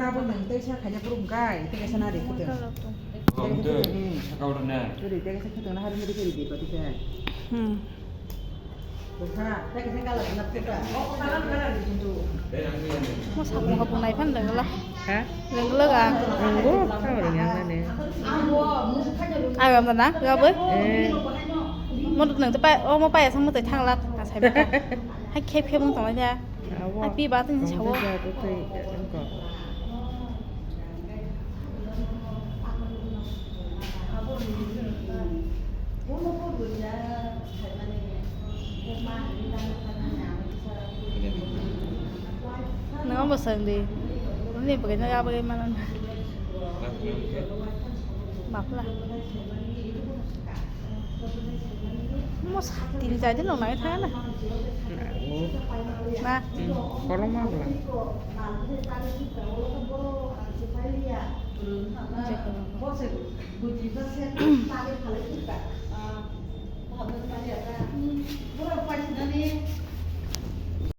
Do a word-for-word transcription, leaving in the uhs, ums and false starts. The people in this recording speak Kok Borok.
Ora bo nang tei sa khaina purung kai, tei sa na de khiteng. Tei sa khiteng, hmm. Sakau rwna. Ri, tei sa khiteng na hari muri kiri de pati kai. Hmm. Mo sakung hapung nai phan rengla. Ha? Rengla ga. Renggo, kau rengya nani. Agam na, gabe. Eh. Mo nang te pa, o mo pa ya sang mo te thang la, asai ba. Hai khep khep mo tong ya. Awo. Hai pi ba tin sa wo. Tong te ja to tei, engko. Nang bo sang di. Ni bagai na ga bagai mana. Mapla. Mo sa tin char din rok nai thang na. Na, o. Na. Hmm, kolom ma bla. Je kono.